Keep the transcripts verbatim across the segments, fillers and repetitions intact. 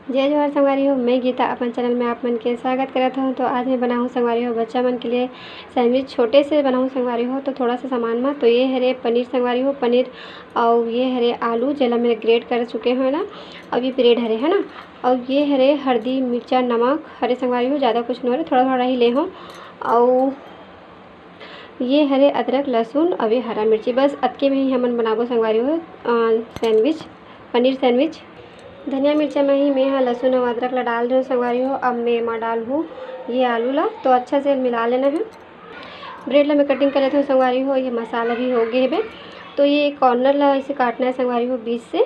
जय जोहार संगवारी हो, मैं गीता अपन चैनल में आप मन के स्वागत करत हूँ। तो आज मैं बनाहूँ संगवारी हो बच्चा मन के लिए सैंडविच, छोटे से बनाहूँ संगवारी हो। तो थोड़ा सा सामान में, तो ये हरे पनीर संगवारी हो, पनीर, और ये हरे आलू जेला मैं ग्रेट कर चुके हूँ ना। अब ये ब्रेड हरे है ना, और ये हरे हल्दी, मिर्चा, नमक हरे संगवारी हो, ज़्यादा कुछ नहीं हरे, थोड़ा थोड़ा ही ले हूँ। और ये हरे अदरक, लहसुन, अउ ये हरा मिर्ची। बस अतके में ही हमन बनाबो संगवारी हो, अ, सैंडविच, पनीर सैंडविच। धनिया मिर्चा में ही मैं ह लहसुन अउ अदरक ला डाल देहूँ संगवारी हो। अब मैं एमा डालहूँ ये आलू ला, तो अच्छा से मिला लेना है। ब्रेड ला मैं कटिंग कर लेते हूँ संगवारी हो। ये मसाला भी हो गए हवे, तो ये कॉर्नर ला ऐसे काटना है संगवारी हो बीच से।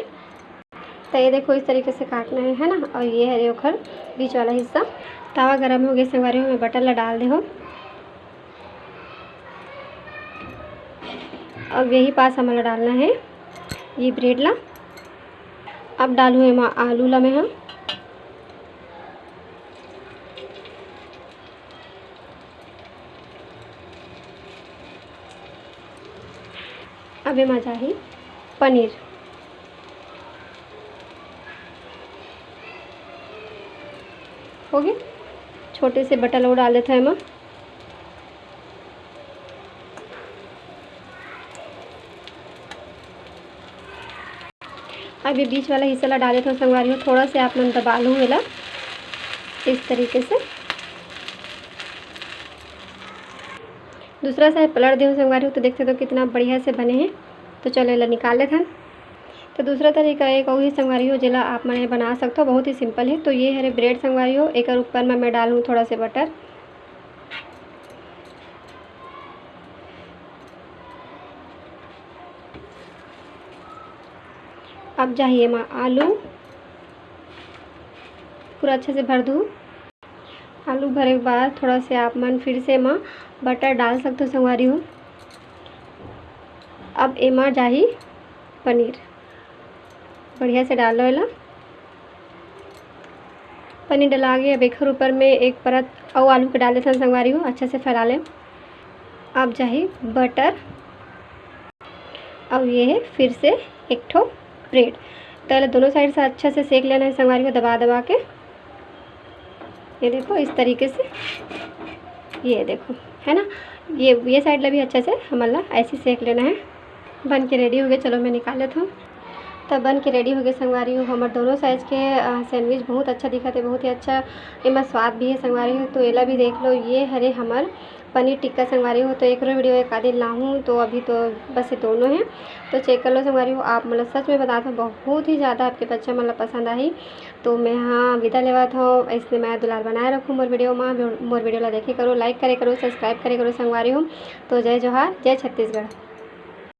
तो ये देखो, इस तरीके से काटना है, है ना। और ये हरे ओखर बीच वाला हिस्सा। तवा गरम हो गया संगवारी हो, मैं बटर ला डाल दे हो। अब यही पास हमला डालना है ये ब्रेड ला। अब डालू एमा आलू ला मैं ह। अब एमा जाही पनीर। हो गए, छोटे से बटर ला डाल देते हैं एमा। अब ये बीच वाला हिस्सा ला डाले थोड़ा संगवारी हो, थोड़ा से आप मन दबा लूँ एला इस तरीके से। दूसरा side पलट देहूँ संगवारी हो, तो देखते तो कितना बढ़िया से बने हैं। तो चलो एला निकाल लेथन। तो दूसरा तरीका एक और ही संगवारी हो, जेला आप मन बना सकते हो, बहुत ही सिंपल है। तो ये हरे ब्रेड संगवारी हो, एक ऊपर में मैं डालूँ थोड़ा से बटर। अब जाही एमा आलू, पूरा अच्छे से भर दू। आलू भरे के बाद थोड़ा से आप मन फिर से एमा बटर डाल सकते हो संगवारी हो। अब एमा जाही पनीर, बढ़िया से डालो एला। पनीर डला गए। अब एकर ऊपर में एक परत अउ आलू के डाल देथन संगवारी हो, अच्छा से फैला ले। अब जाही बटर, अब ये है फिर से एक ठो ब्रेड। तो एला दोनों side से अच्छा से सेक लेना है संगवारी हो, दबा दबा के। ये देखो इस तरीके से, ये देखो, है ना, ये ये side ला भी अच्छा से हमन ला ऐसे सेक लेना है। बन के रेडी हो गए, चलो मैं निकाल लेता हूँ। तब बन के रेडी हो गए संगवारी हो हमर दोनों साइज के सैंडविच। बहुत अच्छा दिखत है, बहुत ही अच्छा एमा स्वाद भी है संगवारी हो। तो एला भी देख लो, ये हरे हमर पनीर टिक्का संगवारी हो। तो एकरो वीडियो एक आधे लाहूँ, तो अभी तो बस ये दोनों हैं। तो चेक कर लो संगवारी हो, आप मतलब सच में बतात हूँ, बहुत ही ज़्यादा आपके बच्चा मतलब पसंद आई। तो मैं हाँ विदा लेवत हूँ, इसने मैं दुलार बनाए रखूँ मोर वीडियो में। मोर वीडियो ला देखे करो, लाइक करे करो, सब्सक्राइब करे करो संगवारी हो। तो जय जोहार, जय छत्तीसगढ़।